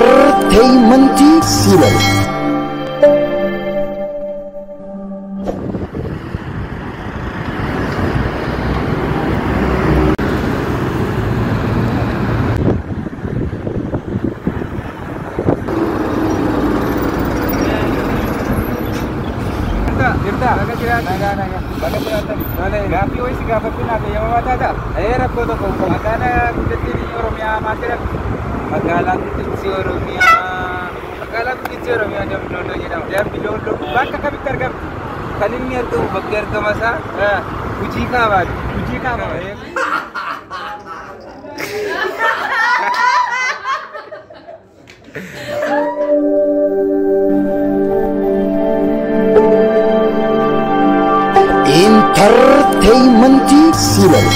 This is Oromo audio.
Entertainmentii Silal. Jirta, baga jiraata. Nagaa nagaa. Baga jiraatan. Tole, gaaffii wayii si gaafachuu naaf eeyyamamaa taata? Ee, rakkoo tokko hin qabu. Magaalaa guddittiin Oromiyaa maal jedhamti? Magaalaa guddittii Oromiyaa. Magaalaa guddittii Oromiyaa Dambi Doolloo jedhama. Dambi Doolloo bakka kamitti argamti? Kan inni argamu bakki argama isaa Gujii Kaabaati. Gujii Kaabaa. Entertainmentii Silal.